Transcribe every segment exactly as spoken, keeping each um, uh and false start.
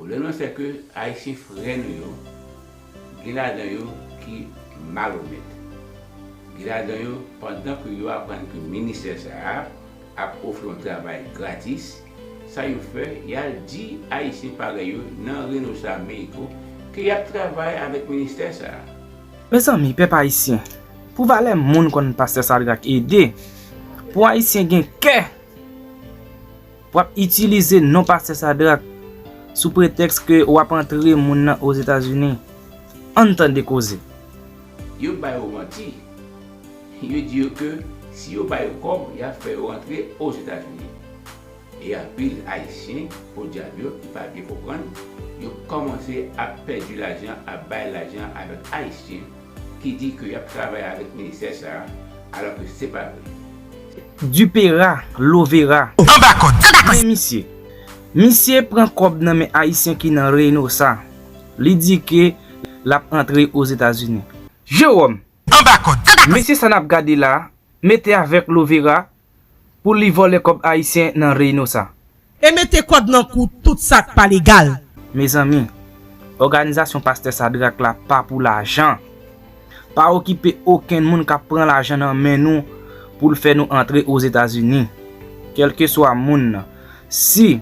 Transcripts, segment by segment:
Pwoblèm nan se ke Ayisyen frè nou yo, gen ladan yo ki malonèt. Gen ladan yo, pandan ke yo aprann ke ministè sa a ap ofri yon travay gratis, sa yo fè, y al di Ayisyen parèy yo nan Reynosa, Meyiko, ke y ap travay avèk ministè sa a. Mezanmi, pèp ayisyen, pou valè moun konn pastè Sadrak ede, pou Ayisyen gen kè, w ap itilize non pastè Sadrak sou pretèks ke w ap antre moun nan Ozetazini. Ann tande koze. Yo ba yo manti. Yo di yo ke si yo ba yo kòb, y ap fè yo rantre Ozetazini. E anpil Ayisyen, podyab yo, ki pa byen konprann, yo kòmanse ap pèdi lajan, ap bay lajan avèk Ayisyen ki di ke y ap travay avèk ministè sa a, alò ke se pa vre. Dupera, Lovera. Anba kòd. Men misye. Misye pran kòb nan men Ayisyen ki nan Reynosa. Li di ke l ap antre Ozetazini. Jewòm. Anba kòd. Mesye sa n ap gade la, mete avèk Lovera pou li vòlè kòb Ayisyen nan Reynosa. E mete kòd nan kou tout sa k pa legal. Mezanmi, òganizasyon pastè Sadrak la pa pou lajan. Pa okipe okenn moun k ap pran lajan nan men nou pou l fè nou antre Ozetazini. Kèlkeswa moun nan. Si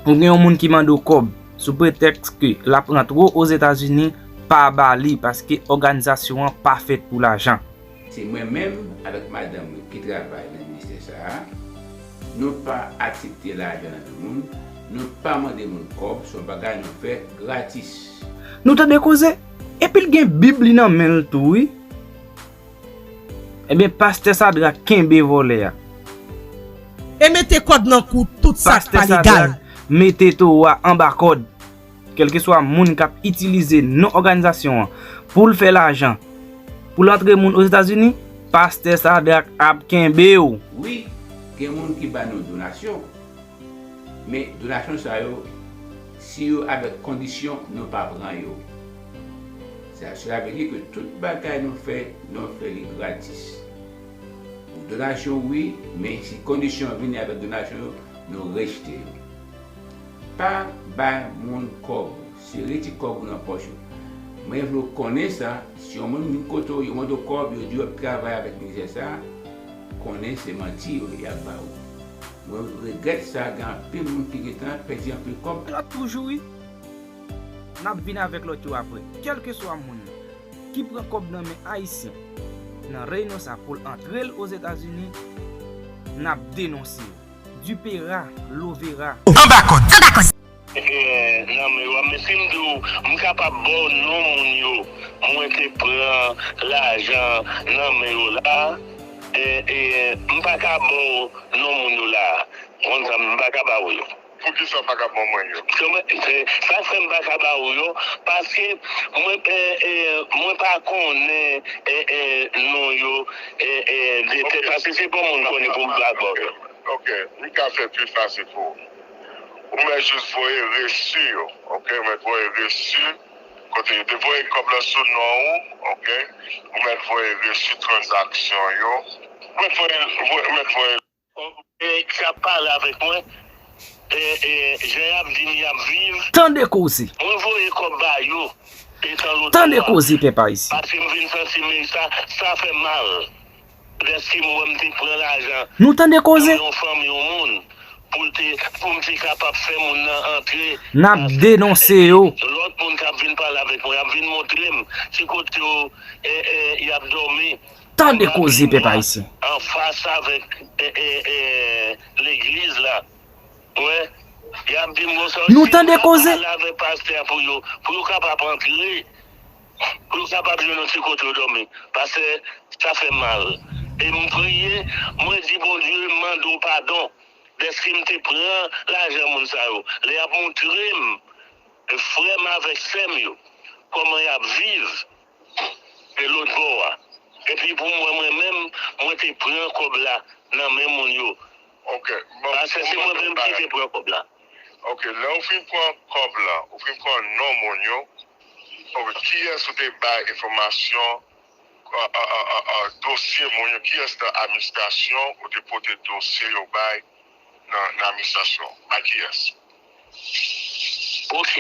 ou gen yon moun ki mande w kòb sou pretèks ke l ap rantre w Ozetazini, pa ba li, paske òganizasyon an pa fèt pou lajan. Se mwen menm avèk madanm mwen ki travay nan ministè sa a. Nou pa aksepte lajan nan men moun, nou pa mande moun kòb, se yon bagay nou fè gratis. Nou tande koze? Epi l gen Bib li nan men l tou, wi. Ebyen, pastè Sadrak kenbe vòlè a. E mete kòd nan kou tout sa k pa legal. Pastè Sadrak mete towo a anba kòd. Kèlkeswa moun k ap itilize non òganizasyon an pou l fè lajan, pou l antre moun Ozetazini, pastè Sadrak ap kenbe w. Wi, gen moun ki ba nou donasyon, men donasyon sa yo, si yo avèk kondisyon, nou pa pran yo. Sa, sela vle di ke tout bagay nou fè, nou fè li gratis. Donasyon, wi, men si kondisyon vini avèk donasyon yo, nou rejte yo. Pa bay moun kòb, se retire kòb ou nan pòch ou. Mwen vle w konnen sa, si yon moun vin kote w, yo mande w kòb, yo di w ap travay avèk ministè sa, konnen se manti yo y ap ba ou. Mwen regrèt sa, gen anpil moun ki gentan pèdi anpil kòb. Lòt toujou, wi. N ap vin avèk lòt yo apre. Kèlkeswa moun nan ki pran kòb nan men Ayisyen nan Reynosa pou l antre l Ozetazini, n ap denonse yo. Dupera, Lovera. Anba kòd. Eh, nan men yo a, men si m di w, m kapab ba w non moun yo, mwen te pran lajan nan men yo la, eh, eh, m pa ka ba w non moun yo la. Konn sa, m pa ka ba w yo. Poukisa w pa ka ban mwen yo? Sa fè m pa ka ba ou yo, paske mwen, eh, eh, mwen pa konnen, eh, eh, non yo, eh, eh, de tèt, paske se pa moun konnen pou m ba ba yo. Ok, m ka fè pi fasil pou ou. Ou mèt jis voye resi yo, ok? Ou mèt voye resi, kote yo te voye kòb la sou non ou, ok? Ou mèt voye resi tranzaksyon yo. Ou mèt voye, voye, ou mèt voye Nèg k ap pale avèk mwen, e, e, jan y ap di m y ap viv. Tande koze. Mwen voye kòb ba yo, etan lòt bò a. Tande koze, pèp ayisyen. Paske m vin santi men sa, sa fè m mal. Dèske m wè m te pran lajan. Nou tande koze. Nan yon fanmi, yon moun, pou l te, pou m te kapab fè moun nan antre. N ap denonse yo. Lòt moun k ap vin pale avèk mwen, y ap vin montre m ki kote yo, e, e, y ap dòmi. Tande koze, pèp ayisyen. Anfas avèk, e, e, e, legliz la. Wè, y ap di m konsa, nou tande koze. Pale avèk pastè a pou yo, pou yo kapab antre, pou yo kapab jwenn yon ti kote yo dòmi. Paske sa fè mal. E m priye, mwen di Bondye, m mande w padon. Dèske m te pran lajan moun sa yo. Lè y ap montre m, frè m avèk sè m yo, kòman y ap viv, e lòt bò a. Epi pou mwen, mwen menm, mwen te pran kòb la nan men moun yo. Ok, bon, paske se mwen menm ki te pran kòb la. Ok, lè ou fin pran kòb la, ou fin pran non moun yo, ok, kiyès ou te bay enfòmasyon, a, a, a, a, a, dosye moun yo, kiyès nan administrasyon ou te pote dosye yo bay nan, nan administrasyon, bay kiyès? Ok,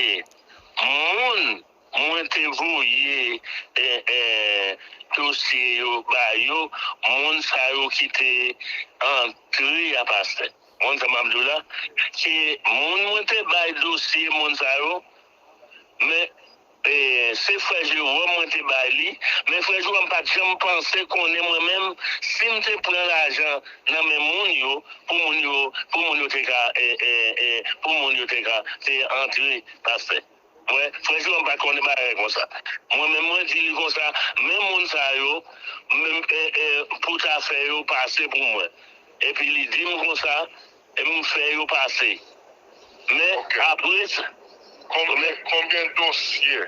moun mwen te voye eh, eh, dosye yo ba yo, moun sa yo ki te antre a pastè. Moun sa m ap di w la, ke moun mwen te bay dosye moun sa yo, men eh, se frè Jeròm mwen te bay li, men frè Jeròm pa t janm panse konnen mwen menm, si m te pran lajan nan men moun yo, pou moun yo, pou moun yo te ka, eh, eh, eh, pou moun yo te ka, te antre, pastè. Mwen, frè Jeròm pa t konnen bagay konsa. Mwen menm, mwen di li konsa, men moun sa yo, menm, eh, eh, pou ta fè yo pase pou mwen. Epi li di m konsa, e m fè yo pase. Men apre sa, konbyen, konbyen dosye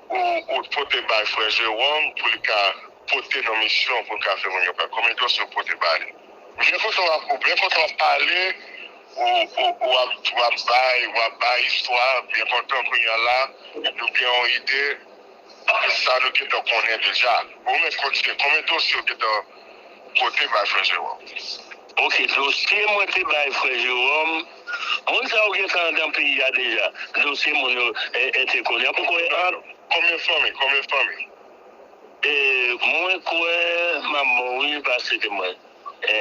ou, ou pote bay frè Jeròm pou li ka pote nan misyon pou l ka fè moun yo pè? Konbyen dosye ou pote bay li? Byen kontan w ap, byen kontan w ap pale, ou, ou, ou ap, w ap bay, w ap bay istwa, byen kontan kounye a la, nou gen yon ide, sa nou gentan konnen deja. Ou menm kontinye, konbyen dosye ou gentan pote bay frè Jeròm? Ok, dosye mwen te bay frè Jeròm, moun sa yo gentan andan peyi a deja. Dosye moun yo e, e te konnen. Mwen kwè an. Konbyen fanmi? Konbyen fanmi? E, mwen kwè m ap bon wi, paske mwen. E,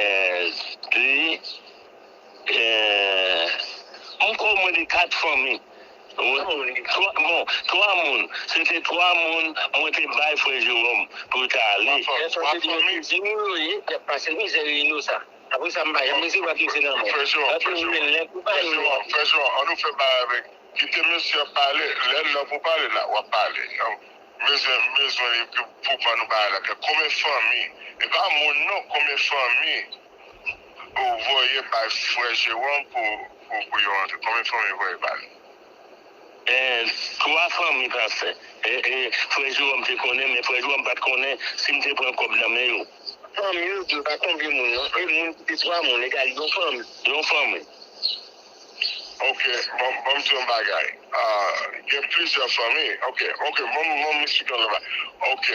de, e, mwen kwè omwen de kat fanmi. Wi. Twa, bon, twa moun. Se te twa moun mwen te bay frè Jeròm pou yo ta ale. Twa fanmi. Lè sa se di yo te di nou yo ye, y ap pase mizè yo inosan. Apre sa, m pa janm resevwa kite nan men. Frè Jeròm, frè Jeròm, frè Jeròm, an nou fè bagay avèk. Kite mesye ap pale, lè l la pou pale la, w ap pale. Bezwen, bezwen li pou, pou ban nou bagay la. Konbyen fanmi? E pa moun non, konbyen fanmi ou voye bay frè Jeròm pou, pou, pou yo antre? Konbyen fanmi ou voye bay li? Eh, twa fanmi, pastè. Eh, eh, frè Jeròm te konnen, men frè Jeròm pa t konnen si m te pran kòb nan men yo. Fanmi yo, yo pa konbyen moun non. E moun ki te twa moun, egal yon fanmi. Yon fanmi. Ok, bon, bon, m di yon bagay. Ah, gen plizyè fanmi. Ok, ok, bon, bon, m eksplike yon lòt bagay. Ok.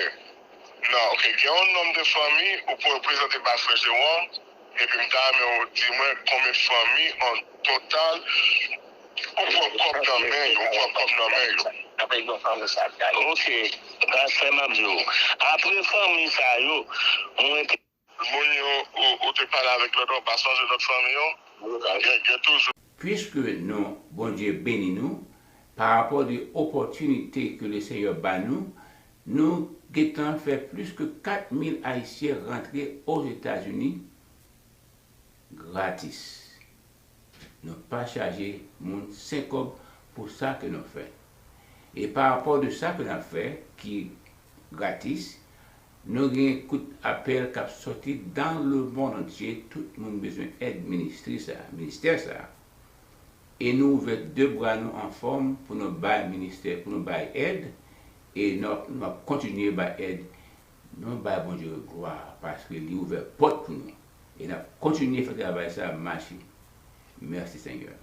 Non, ok, gen yon nonm de fanmi ou pou prezante bay frè Jeròm, epi m ta renmen ou di mwen konbyen fanmi an total ou pran kòb nan men yo, ou pran kòb nan men yo. Ok, pastè, m ap di w. Apre fanmi sa yo, mwen te Moun yo, ou, ou te pale avèk lòt, ou pa sonje lòt fanmi yo? Gen, gen toujou. Puiske nou, Bondye beni nou, pa rapò de opòtinite ke Lesenyè ba nou, nou gentan fè plis ke kat mil Ayisyen rantre Ozetazini gratis. Nou pa chaje moun senk kòb pou sa ke nou fè. E pa rapò de sa ke n ap fè, ki gratis, nou gen kout apèl k ap sòti dans le monde entier, tout moun bezwen èd ministri sa, ministè sa. E nou ouvè de bra nou anfòm pou nou bay ministè, pou nou bay èd, e nou, nou ap kontinye bay èd. Nou bay Bondye glwa paske li ouvè pòt pou nou. E n ap kontinye fè travay sa ap mache. Mèsi Senyè.